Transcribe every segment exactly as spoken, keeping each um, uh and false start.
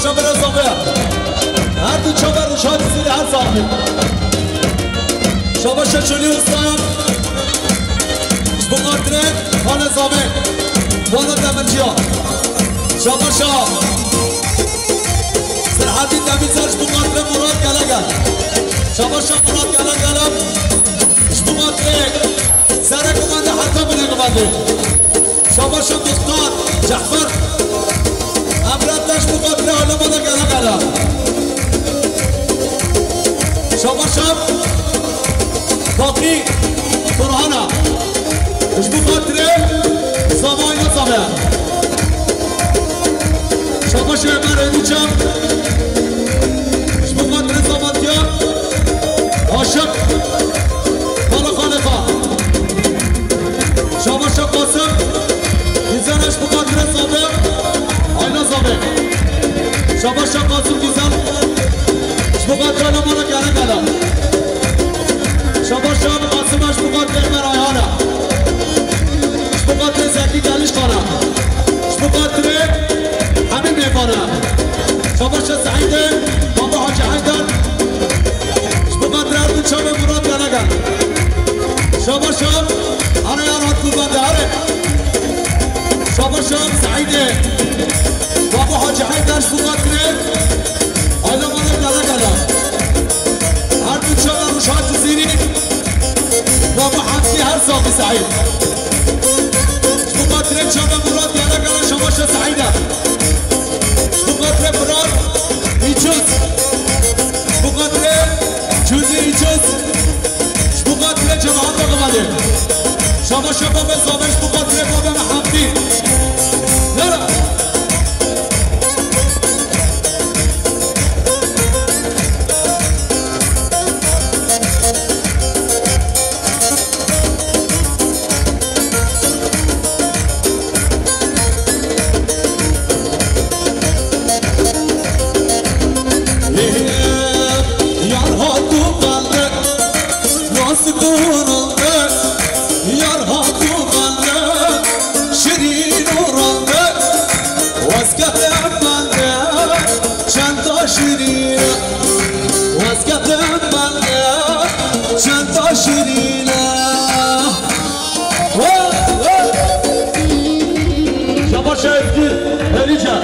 Çavera Zafer. Her du çaver Ruşa Cizîrî her saxî. Şabaşa Çolî Usta. Ji bo xatirê Xalê Zafer. Wana Demirciya. Şabaşa Serhedî Demîrzer ji bo xatirê Murat Gelegel. Şabaşa Murat Gelegel. Ji bo xatirê Serê Guvendê heta binê Guvendê. Şabaşa Muxtar Cehfer. Emre Taş bo xatirê alema de gele gele. Şabaşa Bakî Turhana. Ji bo xatirê Zava Ayna Zave. Şabaşa Ömer Emican. Ji bo xatirê Zamantiya Aşık. Bala Xalifa. Şabaşa Kasım, Dîzana ji bo xatirê Zabe, Ayna Zabe. Şabaşa Kasım Dîzan, ji bo xatirê Lemana Geregela. Şabaşa Kasım, ji bo xatirê Emer Ayhana. Ji bo xatirê Zekî Gelişxana. Ji bo xatirê hemî mêvana. Şabaşa Seîdê, Baba Hacî Heydar. Ji bo xatirê her du çavê Murat Gelegel. Şabaşa Ana ya rahat kurban de, hare. Şabaşa Seîdê. Babo Hacı Heydar ji bo xatirê. Ayla bana gala gala. Her du çaver Ruşa Cizîrî. Babo Hemdî her saxî Seîd. Ji bo xatirê çaver Murat gala gala Şabaşa Seîdê. Ji bo xatirê Murat Îçiz. Ji bo xatirê Cûzî Îçiz. Ji bo xatirê cemaeta Xivalê. Şaba şaba be zabe ji bo xatirê babê me Hemdî. Yara. Yar hatu bende, nasip duruldu. Yar hatu bende, şirin uruldu. Vazgeçtim bende, çanta şirin. Vazgeçtim bende, çanta şirin. Şabaş Ezgîn, Herice.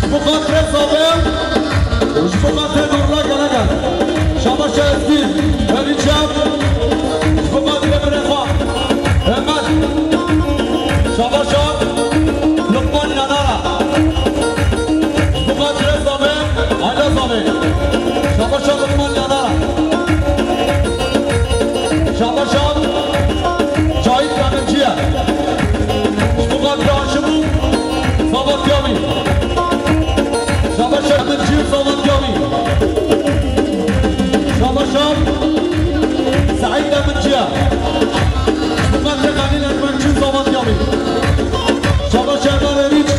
Ji bo xatirê Zabe û ji bo xatirê Nurla Gelegel. Şabaş Ezgîn, Herice. Ji bo xatirê birê xwe Hemed. Şabaş Luqman Yanara. Ji bo xatirê Zabe, Ayla Zabe. Şabaş Luqman Yanara. Şabaşa Cahit Demirciye. Ji bo xatirê Haşim û Sabat Yamî. Şabaşa Demirci û Sabat Yamî. Şabaşa Seîd Demirciye. Ji bo xatirê Xelîl Ekmekçî û Sabat Yamî. Şabaşa Erdal Êrîç.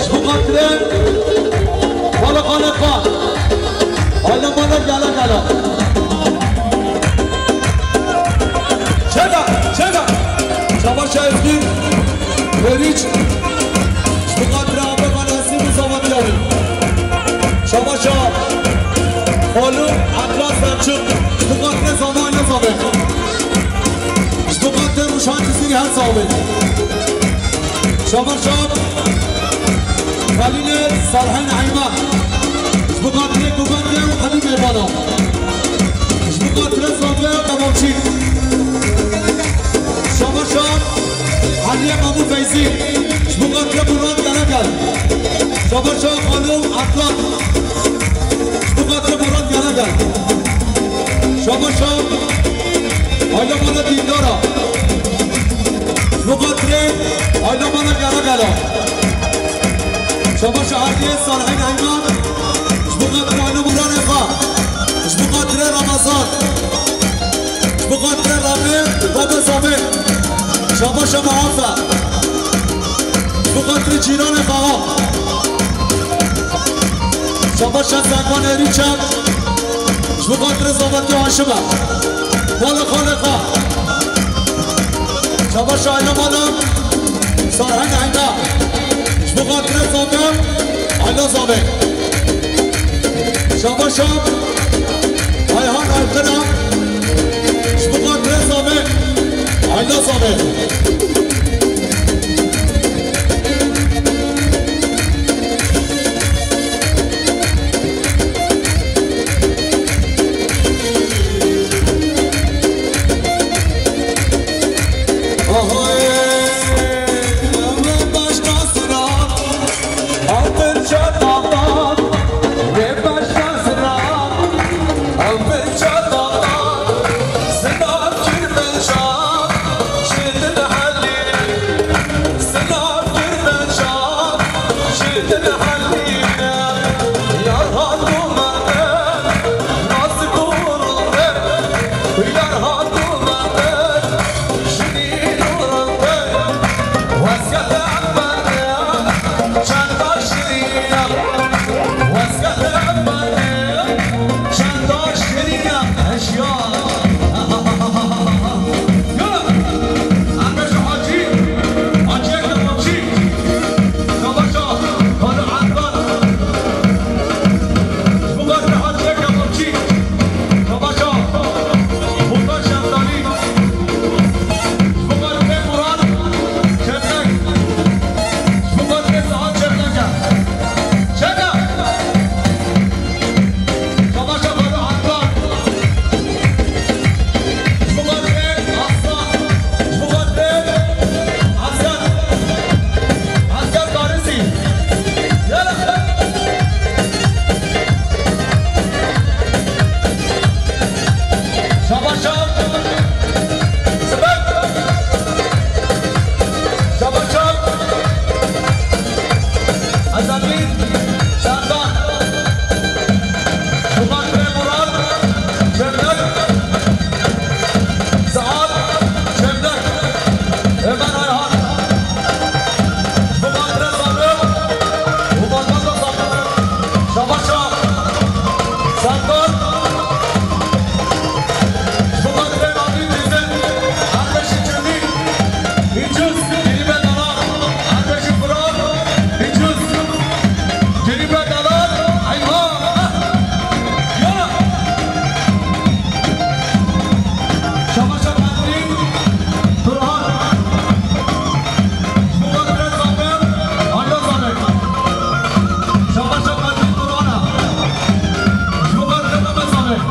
Ji bo xatirê Bala Xanê Xan. Ayna mana gala gala. Çega, çega. Şabaşa Ezgîn, Meriç. Ji bo xatirê Abe Xan Esîm û Zavat Yavî. Şabaşa Xalû Atlas Selçuk. Ji bo xatirê Zava Ayna Zave. Ji bo xatirê Ruşan Cizîrî her sax be. Şabaşa Xelîlê Salhên Eyman. Ji bo xatirê Guvendê û hemî mêvanan. Ji bo xatirê Zabe û Kebapçî. Şabaşa Eliyê Memû Feyzî. Ji bo xatirê Murat Gelegel. Şabaşa Xanûm Atlan. Ji bo xatirê Murat Gelegel. Şabaşa Ayla Mana Dîndara. Ji bo xatirê Ayna Mana Gelegela. Şabaşa Erdiyê Salihê Neyman. Ji bo xatirê Ayna Muranê xwe. Ji bo xatirê Ramazan. Ji bo xatirê Ramê Babê Zabê. Şabaşa Mehafe. Ji bo xatirê cîranê xwe. Şabaşa Sekwanê Rîçek. Ji bo xatirê Zavatê Haşim e. Bala xalê xwe. Şabaş Ayna Mana. Sarheng Heyda. Ji bo Zame. Şabaşa Ayhan Alperen. Ji bo xatirê Zame. Ayla Zame. Şabaşa. Sibek. Şabaşa. Azadî. Serdar. Murat ve Murat. Cemil. Saad. Cemil. Ömer Ayhan. Murat ve Sabir. Murat ve Sabir. Şabaşa. Serdar. Ji bo xatirê Navîn Dîzin, her beşî Cemîl, Îcuz, Dirîbe Dalan, her beşî Firat, Îcuz, Dirîbe Dalan, Eyhan. Ya! Şabaşa Bedrîn, Turhan. Ji bo xatirê Zafer, Ayla Zafer. Şabaşa Bedrîn Turhana. Ji bo xatirê Mehmet Zafer.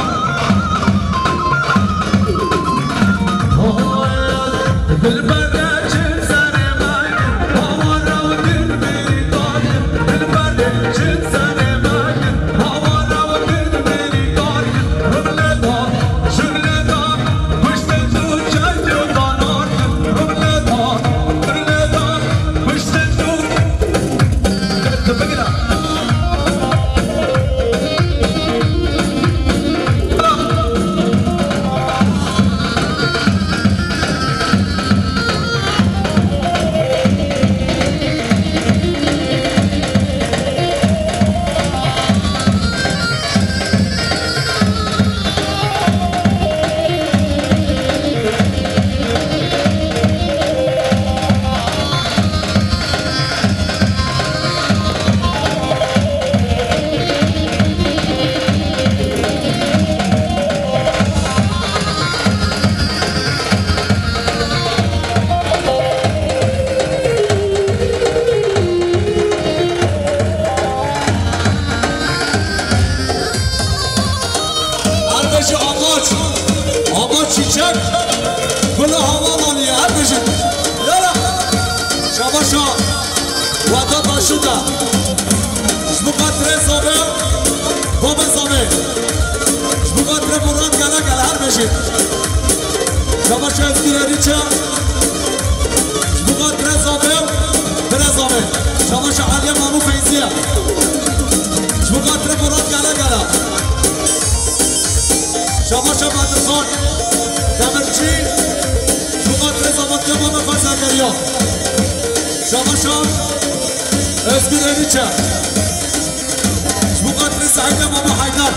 Her bijî amaç, amaç çîçek, gula hava maliye, her bijî. Yala, şabaşa. Wata başû da. Ji bo xatirê Zabe, Babe Zabe. Ji bo xatirê Murat gele gele her bijî. Şabaşa Ezgî Erîçe. Ji bo xatirê Zabe, Bire Zabe. Şabaşa Aliye Mamû Feyziye. Ji bo xatirê Murat gele gele. Şabaşa Bedirxan Demirçî. Ji bo xatirê Zabe Babe Xan Zekeriya. Şabaşa Özgür Erîçe. Ji bo xatirê Seîdê Mama Heydar.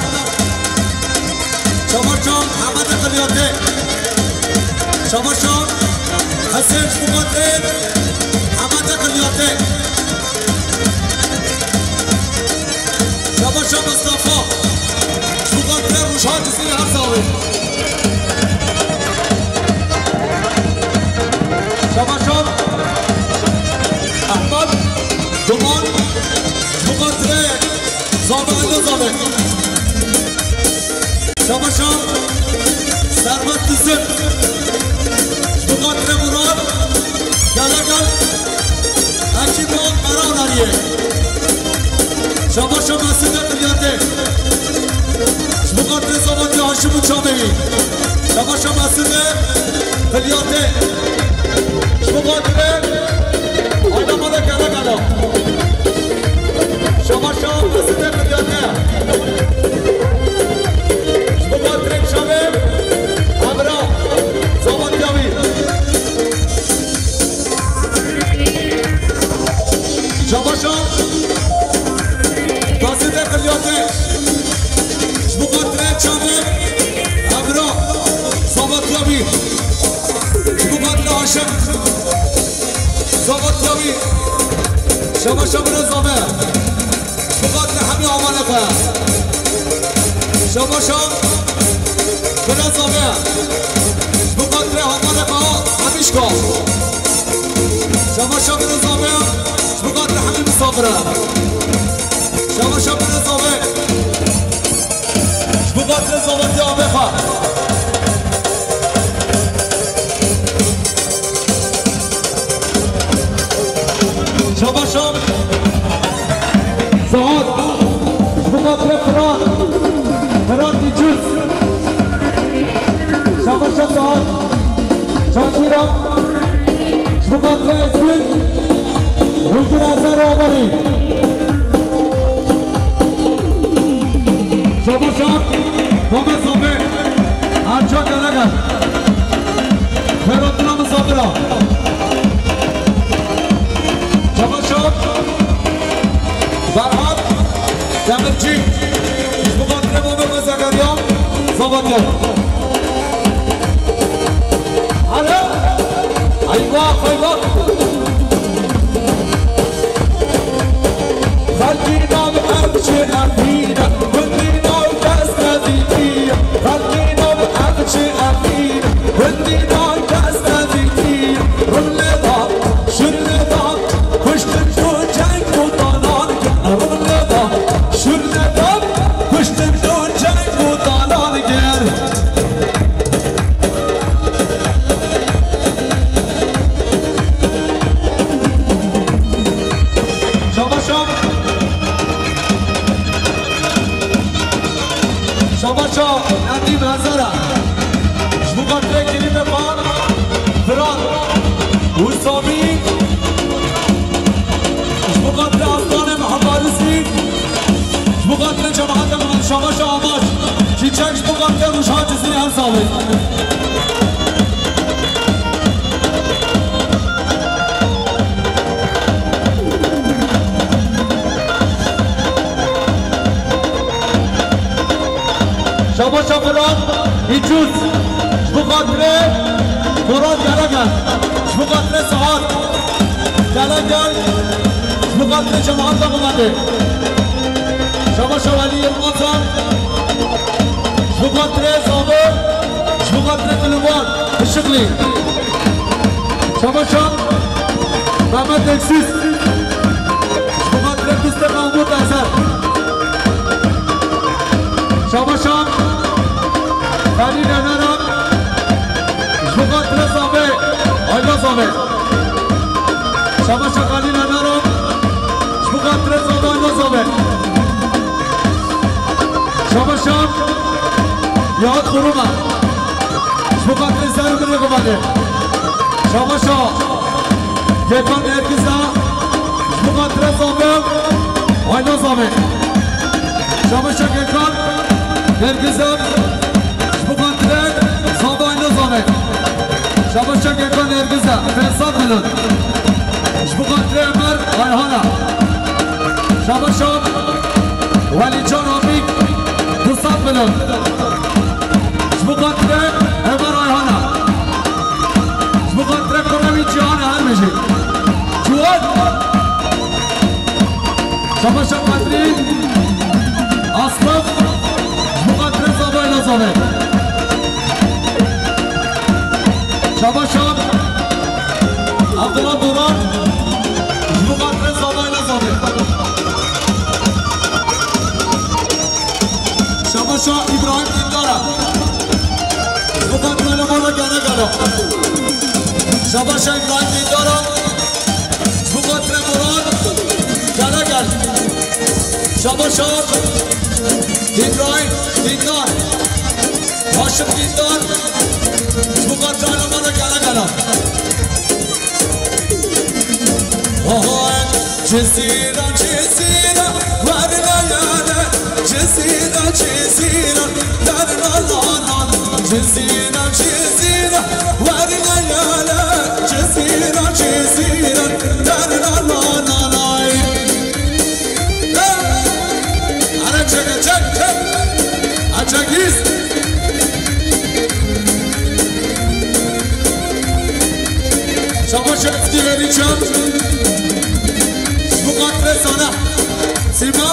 Şabaşa Hemedê Qilyatê. Şabaşa Hesên ji bo xatirê Hemedê Qilyatê. Duman, ji bo xatirê Zava Elo Zave. Şabaşa Servet Dizim, ji bo xatirê Murat, gele gel, ekîba Mera Huneriye. Şabaşa Mesûdê Qilyatê, ji bo xatirê Zava Diyar Haşim û Çavêwî. Şabaşa Mesûdê Qilyatê, ji bo xatirê Ayna mala gele gela. Şabaşa Mesûdê Qilyatê. Ji bo xatirê çavê Emra Zava Diyawî. Şabaşa Mesûdê Qilyatê. Ji bo xatirê çavê Emra Zava Diyawî. Ji bo xatirê Haşim Zava Diyawî. Şabaşa birê Zave. Ji bo xatirê hemî amanê xwe. Şabaşa birê Zave. Ji bo xatirê amanê xwe hemî şika. Şabaşa birê Zave. Ji bo xatirê hemî misafire. Şabaşa birê Zave. Ji bo xatirê Zava Diyawê xwe. Şabaşa Saad. Ji bo xatirê Firat. Firat Dîcûz. Şabaşa Saad. Şakîra. Ji bo xatirê Ezgûn. Hûrgûn Ezer Amerî. Şabaşa Mehmet Sabê. Ercan Geleger. Xeyratina misafira. Şabaşa Ferhat Demirci. Ji bo xatirê Mehmet Zekeriya. Sabatya. Alo. Eyvah, eyvah. Xelkî nav ev çi evîne, gundî nav kes nevîtiye. Xelkî nav ev çi evîne, gundî nav kes nevîtiye. Rûnê da, şûnê da, kuştin û ceng û talan kir. Rûnê da, şûnê da, kuştin û ceng û talan kir. Şabaşa. Şabaşa Nedîm Hezara. Ji bo xatirê Kerîme Xan, Firat û Samî. Ji bo xatirê Aslanê Mihebarisî. Ji bo xatirê cemaeta min şabaşa Amaç. Çîçek ji bo xatirê Rûjhan Cizîrî her salê. Şabaşa Firat Îcûz. Ji bo xatirê Firat Geleger. Ji bo xatirê Saad Geleger. Ji bo xatirê cemaeta Miletê. Şabaşa Welî Yilmazan. Ji bo xatirê Zabo. Ji bo xatirê Dilwan Işıklı. Şabaşa Mehmet Eksiz. Ji bo xatirê Dustê Mahmut Ezer. Şabaşa Xelîl Eneran. Ji bo xatirê Zave. Ayla Zave. Şabaşa Xelîl Eneran. Ji bo xatirê Zave, Ayla Zave. Şabaşa Nihat Kuruma. Ji bo xatirê Sermilê Gumanê. Şabaşa Gökhan Ergiza. Ji bo xatirê Zave, Ayla Zave. Şabaşa Gökhan Ergiza. Ji bo xatirê Zava Ayna Zave. Şabaşa Gökhan Ergiza, pênc sed milyon. Ji bo xatirê Ömer Ayhana. Şabaşa Welîcan Amîk, du sed milyon. Ji bo xatirê Ömer Ayhana. Ji bo xatirê kurê wî Cîhanê her bijî. Ciwan. Şabaşa Qedrî Aslan, ji bo xatirê Zava Ayna Zave. Şabaşa Abdullah Duran, ji bo xatirê Zava Ayna Zave. Şaban Dîndar, ji bo xatirê Murat, gele gel. Şaban Şaban, Dîndarî, Dîndar, Haşim Dîndar, ji bo xatirê Elemana gele gel. Oho, Cizîran, Cizîran, werne yane, Cizîran, Cizîran, derna nana, Cizîran, Cizîran, werne yane, Cizîran, Cizîran, derna nana. Hey! Ara çek, çek, çek. Aça giz. Şabaş Ezgî Verîçan. Ji bo xatirê Sala. Sîma.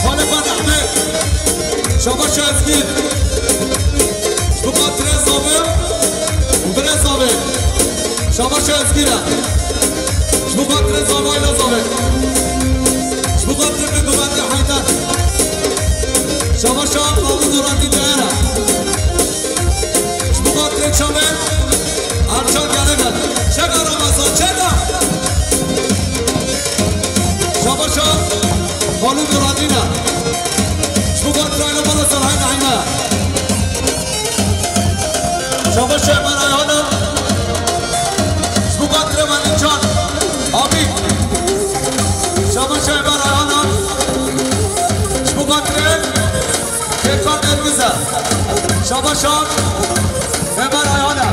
Xalifa Nehmê. Şabaş Ezgî. Ji bo xatirê Zabe û birê Zabe. Şabaş Ezgî re. Ji bo xatirê Zavayla Zabe. Ji bo xatirê Bêguvendiya Heyder. Şabaş Abdullah Duran Dîdeyera. Ji bo xatirê Çavên Ercan gele gel. Çeka Ramazan, çeka. Şabaş Xalû Duran Dîna. Ji bo xatirê Ayla Bala Serhay Naîme. Şabaş Emer Ayhan'a. Ji bo xatirê Melîkan. Abi. Şabaş Emer Ayhan'a. Ji bo xatirê Kêkan Ergize. Şabaş Emer Ayhan'a.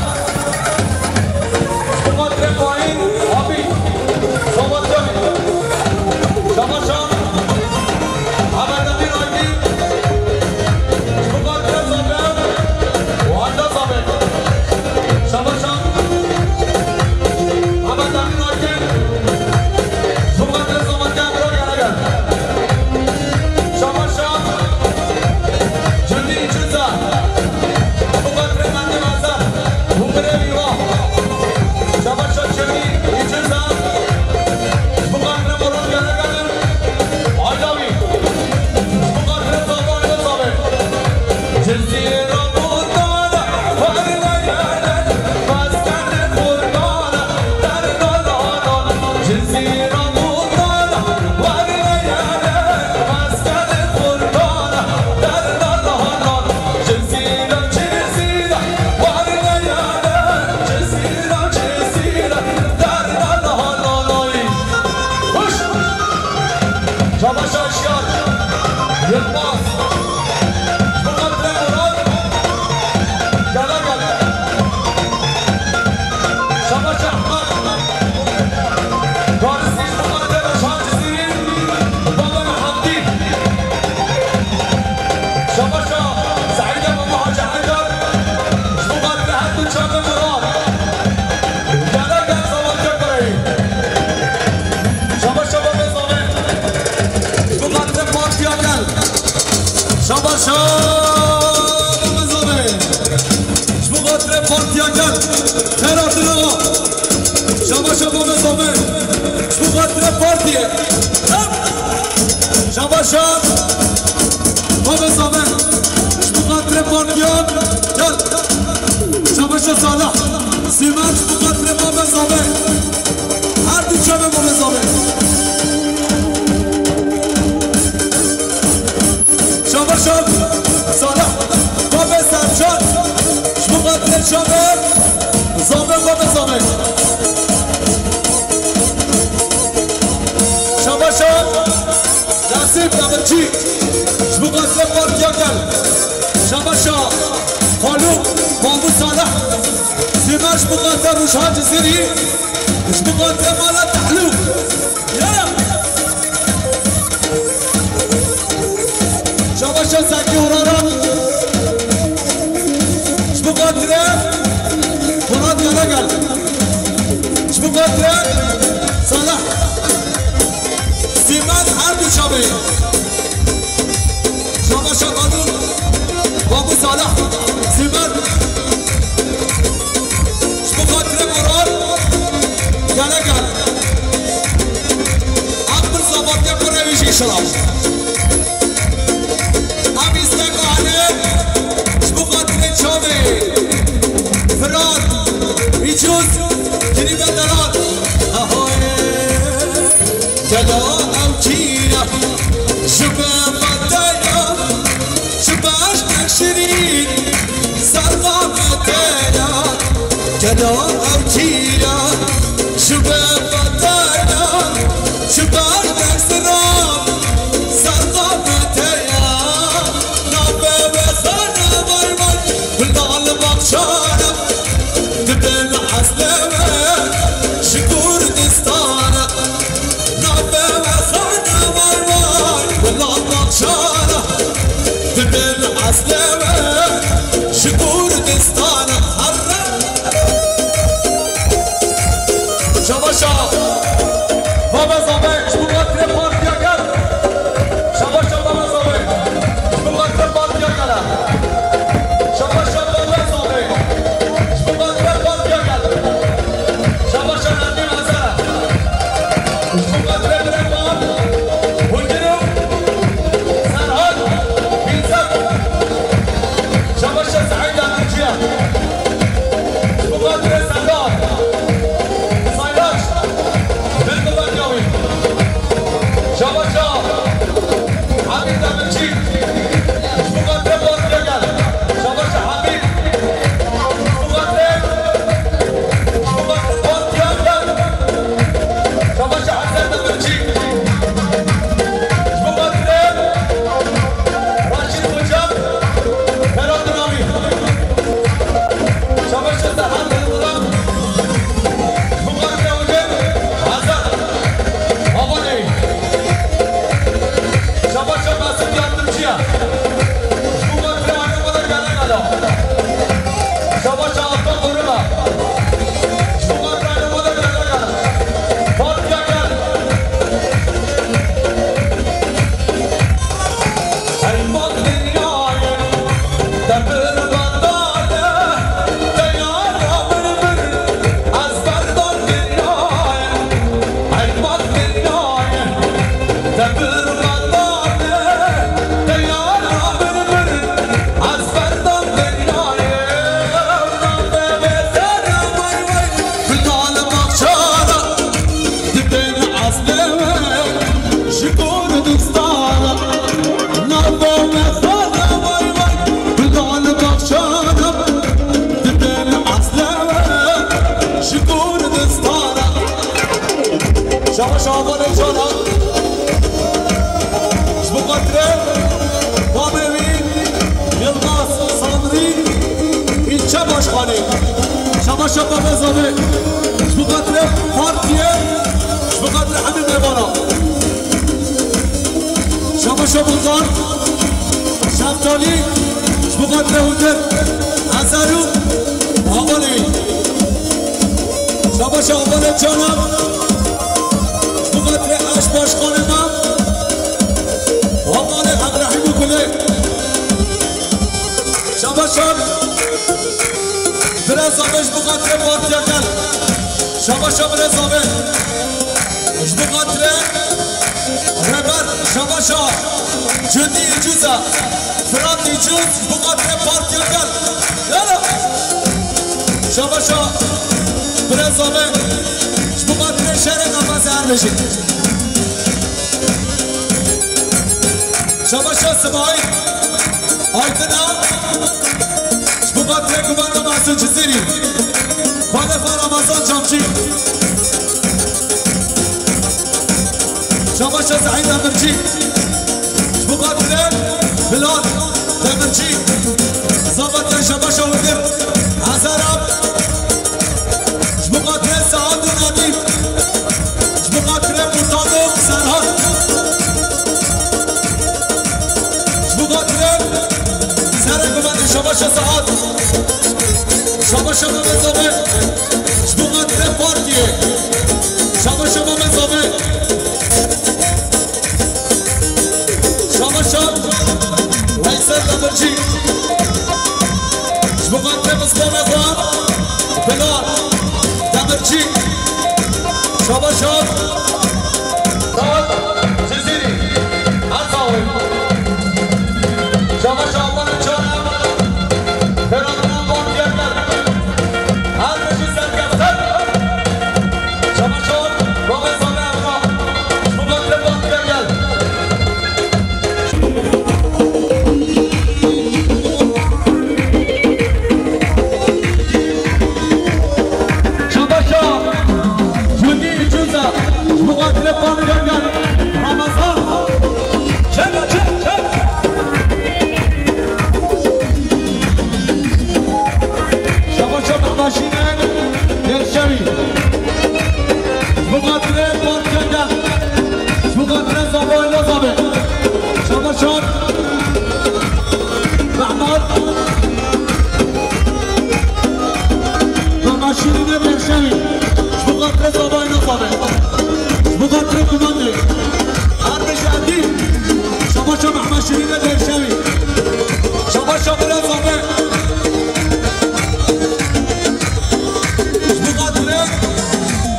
Ji bo xatirê Faîz Abi. Şabaş Abi. Şabaş Abi. Ahmet Emin Aydin. Ji bo xatirê Zafer û Heyda Zafer. Şabaş Şaban. Ahmet Emin Aydin. Ji bo xatirê Zafer Kemro gele gel. Şabaş Şaban. Cundî Îçiza. Ji bo xatirê Mendî Mezer. Hûn birê wî va. Şabaş Şaban Cundî Îçiza. Ji bo xatirê Murat gele gel. Ayda wî. Şabaş Aşkar Yılmaz. Ji bo xatirê Murat. Gele gele. Şabaş Ahmet. Garisî ji bo xatirê Reşan Cizîrî. Baba Mehemdî. Şabaş Seîd Baba Hacı Heydar. Ji bo xatirê her du çavê Murat. Gele gel Zafer Kepireyî. Şabaş Şaban Zafer. Ji bo xatirê partiya gel. Şabaş Şaban Zafer. Ji bo xatirê partiya gel. Xêr hatin awa. Şabaş Şaban Zafer. Ji bo xatirê partiyê. Şabaş Şaban Zafer. Ji bo xatirê partiya gel. Şabaş Salah. Sîmen ji bo xatirê Zafer. Her du çavê Zafer. Şabaş Şaban Salah, Babê Sercan, ji bo xatirê çavê Zafer, Babê Zafer. Şabaş Şaban Nesîb Demirci, ji bo xatirê partiya gel. Şabaş Şaban Xalû, Babû Salah, Sîmen ji bo xatirê Rûşa Cizîrî, ji bo xatirê mala Tehlû. Yara. Şabaş Şaban Zekî Hurara. Ji bo xatirê Murat gele gel. Ji bo xatirê Salah. Sîmen her du çavê. Şabaş Şaban Xalû. Babû Salah. Sîmen. Ji bo xatirê Murat gele gel. Em bir zavatiya kurê wî jî şirav. Em îsteka hene ji bo xatirê çavê Firat, Îcûz, Gelo ew kî ye ji me veteya, ji beştek şirîn serva veteya. Gelo ew kî ye ji me veteya, ji beştek siran serva veteya. Navê wê zana vay vay, gul dal baxçana, dibin eslê wê ji Kurdistana. Navê wê zana vay vay, welat navşana, dibin eslê wê ji Kurdistana. Herre. Şabaşa. Baba Zabe, ji bo xatirê partiya gel. Şabaşa Baba Zabe. Ji bo xatirê partiya gel. Şabaşa Baba Zabe. Ji bo xatirê partiya gel. Şabaşa Nerdîn Hazara. Ji bo xatirê birê Wan, Hungiro, Serhat, Bînzet. Şabaşa Seîd Amirciya. Ji bo xatirê Serdar. Saylaç. Bin Mubarak Yawî. Şabaşa Hamîd Demircî. Ji bo xatirê partiya gel. Şabaşa Hamîd. Ji bo xatirê, ji bo xatirê partiya gel. Şabaşa Hesen Demircî. Ji bo xatirê Raşîd Hocam. Berat Navî. Şabaşa Serhat Yildirim. Ji bo xatirê Hocam Hazar. Havanê. Şabaşa Mesut Yardımcıya. Ji bo xatirê Ayobada Gerek Ala. Şabaşa Atan Koruma. Ji bo xatirê Ayobada Gerek Ala. Partiya gel. Ey bak dinyayê, te bir bandane, te yara min bir, ez berdam dinyayê. Ey bak dinyayê, te bir bandane, te yara min bir, ez berdam dinyayê. Navê wê zana vay vay, gul dal baxçana. Dibin eslê wê ji Kurdistana, navê wê zana vay vay, gul dal baxçana. Dibin eslê wê ji Kurdistana. Şabaş avalê cana. Ji bo xatirê babê wî Yilmaz Sanrî, îlçe başkanê. Şabaşa Babê Zabê. Ji bo xatirê partiyê, ji bo xatirê hemî mêvana. Şabaşa Bulgar, Şeftalî, ji bo xatirê Hudir, Hezarû, Havalî. Şabaşa Havalê cana. Ji bo xatirê eş başkanê me, Havalê Ebrahîm û Gulê. Şabaşa Birê Zabê ji bo xatirê partiya gel. Şabaşa Birê Zabê. Ji bo xatirê Rêber, şabaşa Cundî Îcûza. Firat Îcûz, ji bo xatirê partiya gel. Yala. Şabaşa Birê Zabê. Ji bo xatirê şerê nabazê her bijî. Şabaşa Sibayî. Aydina. Ji bo xatirê Guvenda Mesûd Cizîrî. Xwedê xwe Ramazan Camcî. Şabaşa Seîd Demircî. Ji bo xatirê Bilal Demircî. Zavatê Şabaşa Hugir. Hezar ab. Ji bo xatirê Saad û Nadîm. Ji bo xatirê Murtado Serhat. Ji bo xatirê serê Guvendê Şabaşa Saad. Şabaşa Mehmet Zabê. Ji bo xatirê partiyê. Şabaşa Mehmet Zabê. Şabaşa Veysel Demircî. Ji bo xatirê bizdanê xwe Bilal Demircî. Şabaşa Dad Cizîrî. Her sağ olun. Şabaşa Aman Çana. Berat'ın Bandiyaker. Her beşi serkefter. Şabaşa Babê Zabê Evra. Ji bo Muqaddire Kumandı. Her bijardî. Şabaşa Mehmet Şirîne Derşevî. Şabaşa Bira Zabe. Muqaddire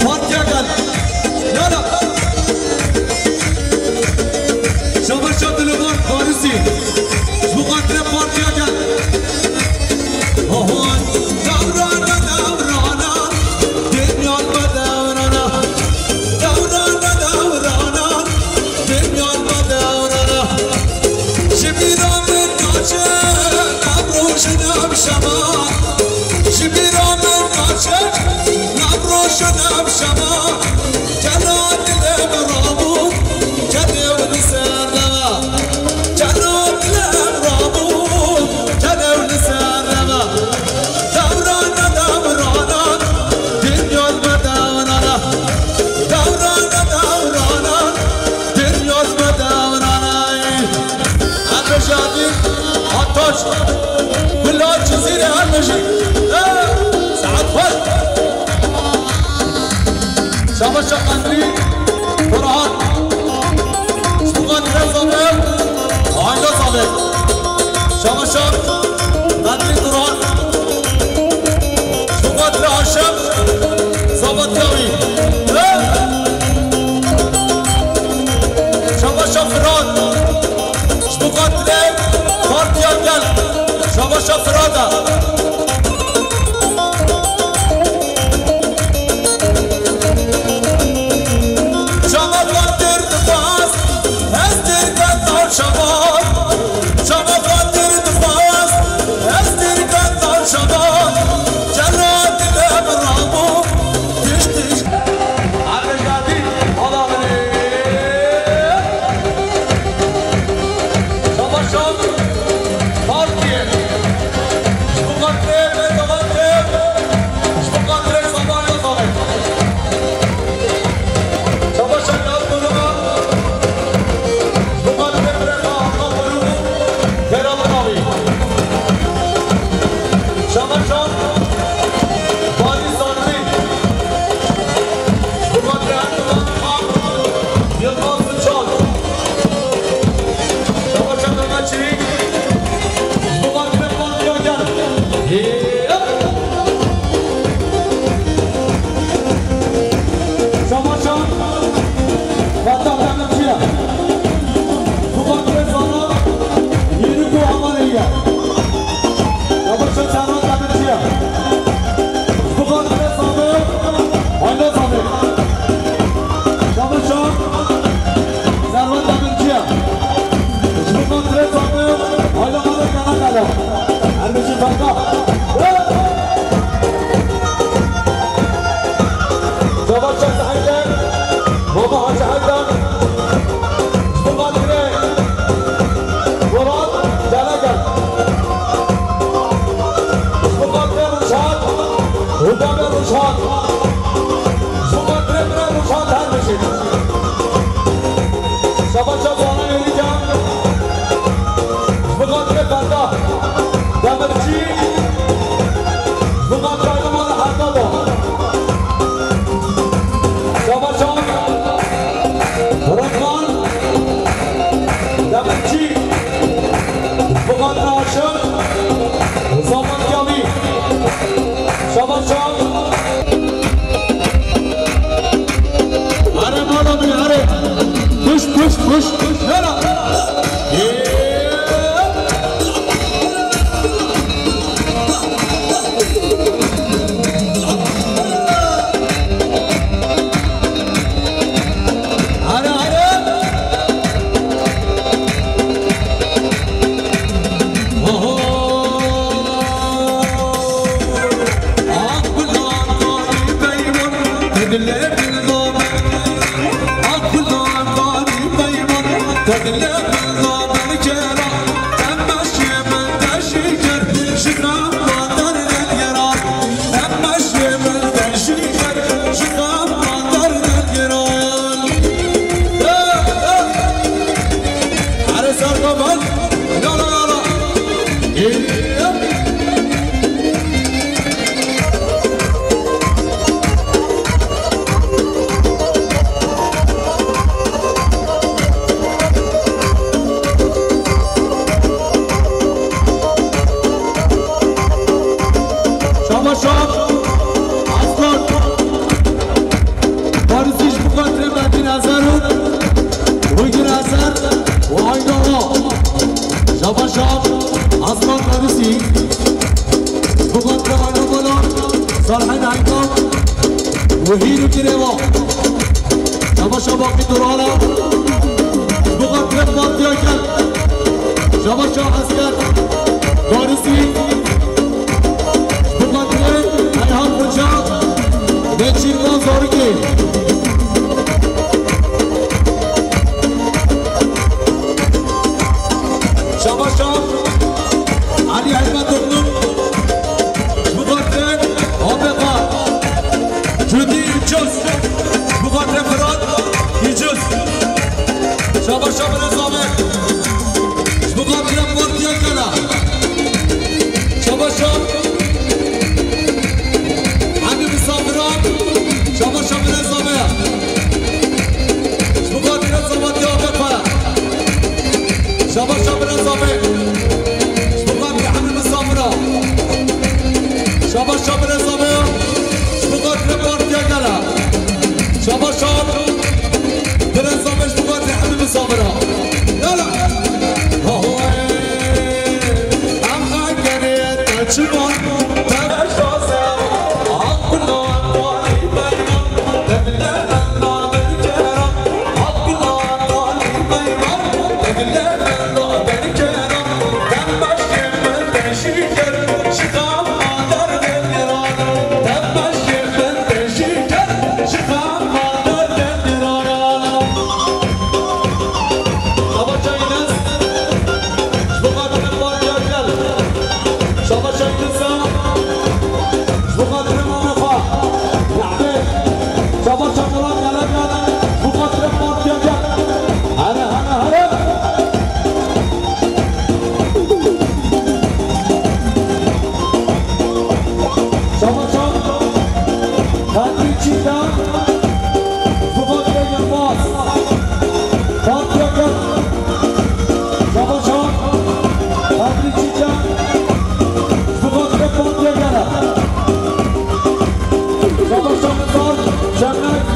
Partiya Gel. Yala. Şabaşa Dilewar Parisî. Muqaddire Partiya Gel. Oho, dewrana, dewrana, dinya be dewrana. Dewrana, dewrana, dinya be dewrana. Ji bîra min naçe, ev roj û ev şema. Ji bîra min naçe, ev roj û ev şema. Kena dilê min rabû, kedê wî li ser deva. Kena dilê min rabû, kedê wî li ser deva. Dewrana, dewrana, dinya be dewrana. Dewrana, dewrana, dinya be dewrana. Her bijardî, Ataş, Bila Cizîrê her bijî. Eh, saet xweş. Şabaşa Qendrî, Furhat. Ji bo Qendrê Zabe, Ayda Zabe. Şabaşa Qendrî Furhat. Ji bo Qendrê Haşim, Zabat Yawî. Şabaşa Furhat. Ji bo Qendrê Partiya Gel. Şabaşa Furhat e. Çava Qadir dixwest, ez Tirka Çava. Çava Qadir dixwest, ez Tirka Çava. Kena dilê min rabû, tişt, tişt. Her bijardî, ala min ê. Şabaşan Partiye. Ji bo Qadirê Bêdewatê, ji bo Qadirê Sabaha Xanê. Şabaşan Yaz Guluma, ji bo Qadirê Birêxa Hakan Xulû, Xêra Minawî. Şabaşan Parîs Zanî. Ji bo Qadirê Erdogan, Yilmaz Çal. Şabaşa Mehmet Çelik. Ji bo Qadirê Partiya Gel. Şabaşa Fatah Demirci ye. Ji bo Qadirê Zana, Yêrîko Amarê ye. Şabaşa Serhat Demirci ye. Ji bo Qadirê Zabe, Ayla Zabe. Şabaşa Serhat Demirci ye. Ji bo Qadirê Zabe, Ayla Mala Kara Kara. Her bijî Fatah. Şabaşa Sehîdê, Baba Hacı Heyder. Ji bo Qadirê Murat Canegel. Ji bo Qadirê Rojhat, Hudamê Rojhat. Ji bo Qadirê Birê Rojhat her bijîn. Şabaşa Zana Yêrîka. Ji bo Qadirê Ferda Demircî. Ji bo Qadirê Mala Herdado. Şabaşa Hîr û girêva. Şabaşa Bakî Durana. Ji bo xatirê Partiya Gel. Şabaşa Esker Parisî. Ji bo xatirê Eyhan Xunca. Neçîrvan Zarikê. Şabaşa Elî Heymetoglu. Ji bo xatirê Abeqa. Cudî Îcuz. Ji bo xatirê Firat Îcuz. Şabaşa birêza me. Ji bo xatirê Partiya Gel a. Şabaşa Emî Misafiran. Şabaşa birêza me. Ji bo xatirê Zewatiya Abeqa. Şabaşa birêza me. Ji bo xatirê Emî Misafira. Şabaşa birêza me. Ji bo xatirê Partiya Gel a. Şabaşa birêza me ji bo xatirê Emî Misafira. Yala. Hoy. Em Ankara'ya kaçıran. Şabaş Çankırı, Galatasaray, bu kadar Partiya Gel. Hele, hele, hele. Şabaş Çankırı, Kadri Çiğdem, bu kadar Yılmaz. Partiya Gel. Şabaş Çankırı, Kadri Çiğdem. Ji bo xatirê Partiya Gel a. Şabaş Çankizan, Çemlek.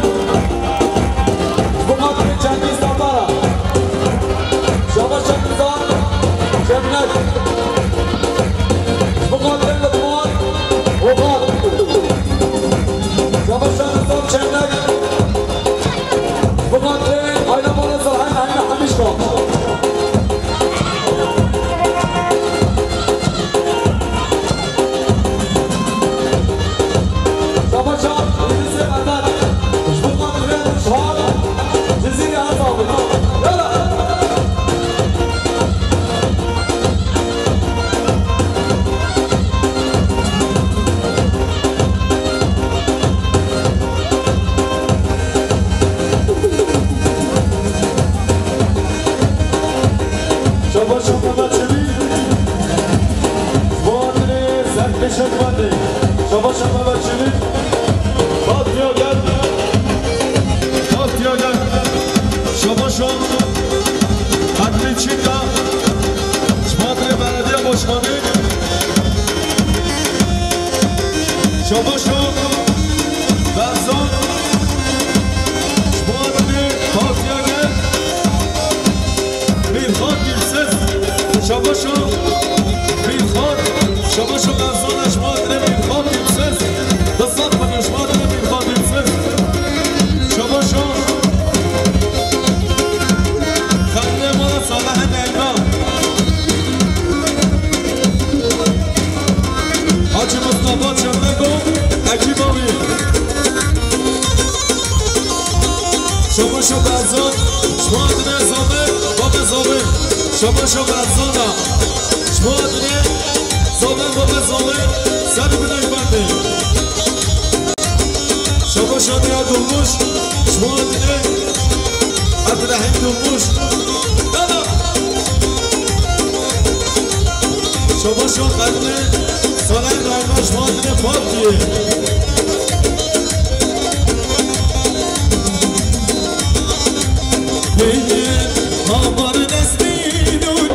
Ji bo xatirê Çengîz Tatara. Şabaş Çankizan, Çemlek. Ji bo xatirê Lukman Oxan. Şabaş Çankizan, Çemlek. Ji bo xatirê Ayna Bala Zerhayna Ayna Hemişka. Şabaşa Yunusê Qeter. Ji bo xatirê Şahar Cizîrê Azadê. Yala. Şabaş Mehmet Çebi. Ji bo hatinê serkêşek bandê. Şabaş Mehmet Çebi. Partiya Gel. Partiya Gel. Şabaş Kadri Çinga. Ji bo hatinê belediye başkanı. Şabaş Berzan. Ji bo hatinê Partiya Gel. Mîrxan Dilsiz. Şabaş Mîrxan. Şabaş Berzan, ji bo hatinê Mîrxan Dilsiz. Bi sed milyon ji bo hatinê Mîrxan Dilsiz. Şabaş. Xelkê mala Salih Neyna. Hacı Mustafa Çemleko, ekîba wî. Şabaş Berzan, ji bo hatinê Zame, Baba Zame. Şabaş Berzan a. Ji bo hatinê Zame, Baba Zame. Ser binêk bandê. Şabaş Niya Durmuş, ji bo hatinê Abdurrahîm Durmuş. Dada. Şabaş Kadri Salih Nayma, ji bo hatinê Fatihê. Bêyî habar destî dûr.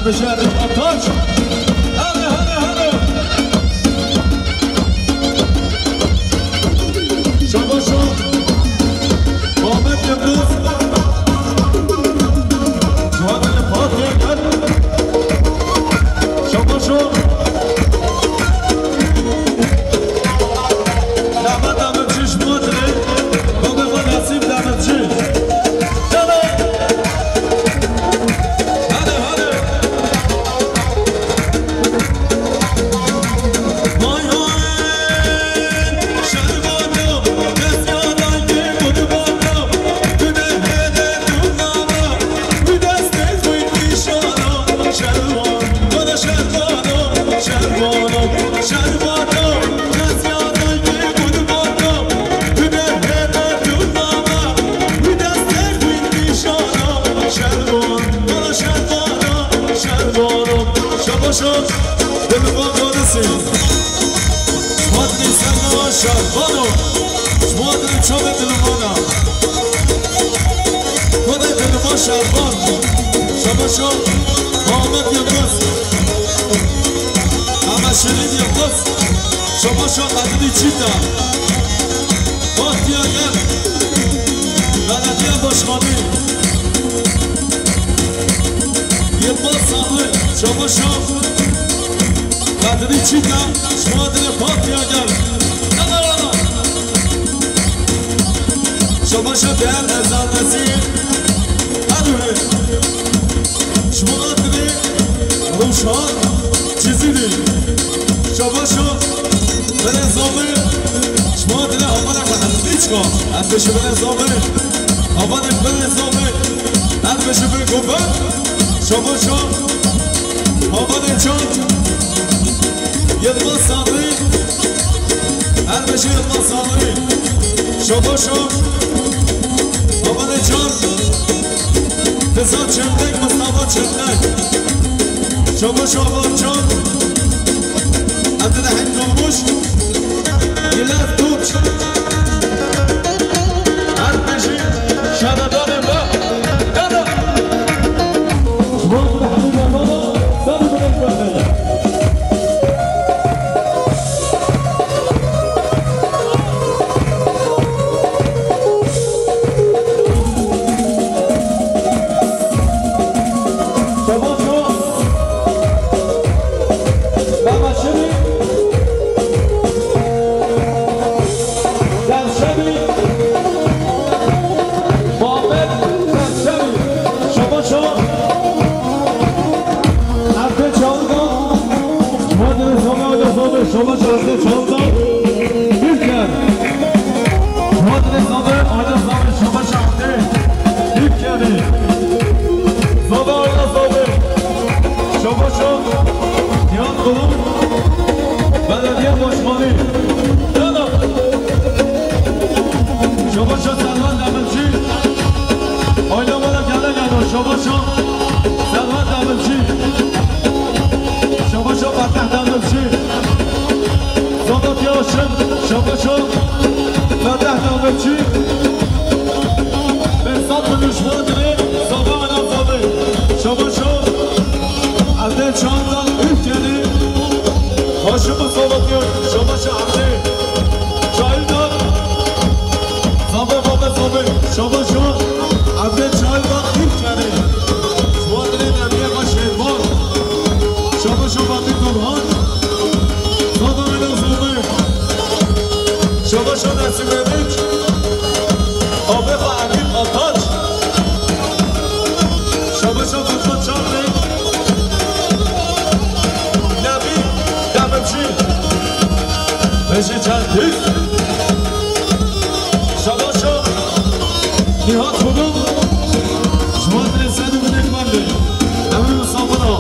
Şerif Ataç. Hadi, hadi, hadi. Şabaşo. Muhammed Yıldız. Muhammed Fatih gel. Şabaşo. Damat Ahmet Çiş Muhatire. Baba Nasip Damat Çiş. Hadi, hadi. Vay, vay, şerbano, kes ya dayke kurbano, tu de hede tu nana, tu deste zuyt nişana, şerbano, bana şerbano, şerbano, şerbano, kes ya dayke kurbano, tu de hede tu nana, tu deste zuyt nişana, şerbano. Bana şerbana, şerbana, şabaşa, dilma kardeşim. Madri sana şerbana, madri çabe dilmana. Madri dilma şerban, şabaşa, Ahmet Yıldız. Ahmet Şirin Yıldız, şabaşa, Kadri Çita. Bahtiyar gel. Belediye Başkanı. Yılmaz Sabri, Çamaşan, Kadri Çita, şima dine Fatih Acar. Yana yana. Çamaşan değer ezanesi. Hadi be. Şima dine Ruşan Cizili. Çamaşan, Bele Sabri. Şima dine Hamara Kadri Çita. Hadi şu Bele Sabri. Aman efendim, Zombi. Her beşi bir kupa. Şabaşa. Aman Eçan. Yılmaz Sabri. Her beşi Yılmaz Sabri. Şabaşa. Aman Eçan. Rıza Çömlek, Mustafa Çömlek. Şabaşa Aman Can. Abdülrahim Durmuş. Yılmaz Tunç. Her beşi şabaşa. Perşemî, Muhammed Perşemî, şabaşa, Erte Çalgan, Muhammed Zombi, Ayda Zombi, şabaşa, Erte Çalgan, Ülker, Muhammed Zombi, Ayda Zombi, şabaşa, Erte Ülkerî, Zombi, Ayda Zombi, şabaşa, Nihat Kulun, Belediye Başkanı, Şabaşa Serhat Demirci. Aile olarak gelen yanı Şabaşa Serhat Demirci. Şabaşa Fatih Demirci. Sadat Yavaş'ın Şabaşa Fatih Demirci. Behzat Gülüş Madri. Sabah Anam Sabah. Şabaşa Evde Çağla Ülkeli. Haşim Sadat Yavaş. Şabaşa Evde. Çayda. Zabe babe zabe. Şabaşo. Evde çayda ilk kere. Şuadrê Nebiye baş Şervan. Şabaşo Fatih Turhan. Zabe öyle zabe. Şabaşo Nesim Edik. Abi Fahri Ataç. Şabaşo Fatma Çarlı. Nebi Demirci. Beşi Çeltik. Şabaşo. Nihat Kurum. Şuan Resedi Binekmandi. Emir Musafına.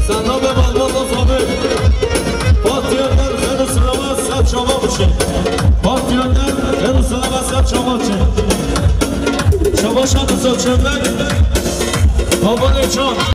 Sana be Balmaz Asabi. Fatih Önder, Xeru Sırama, Siyah Çamak için. Fatih Önder, Xeru Sırama, Siyah Çamak için. Şabaşa Kısa Çömlek. Babanê Çan.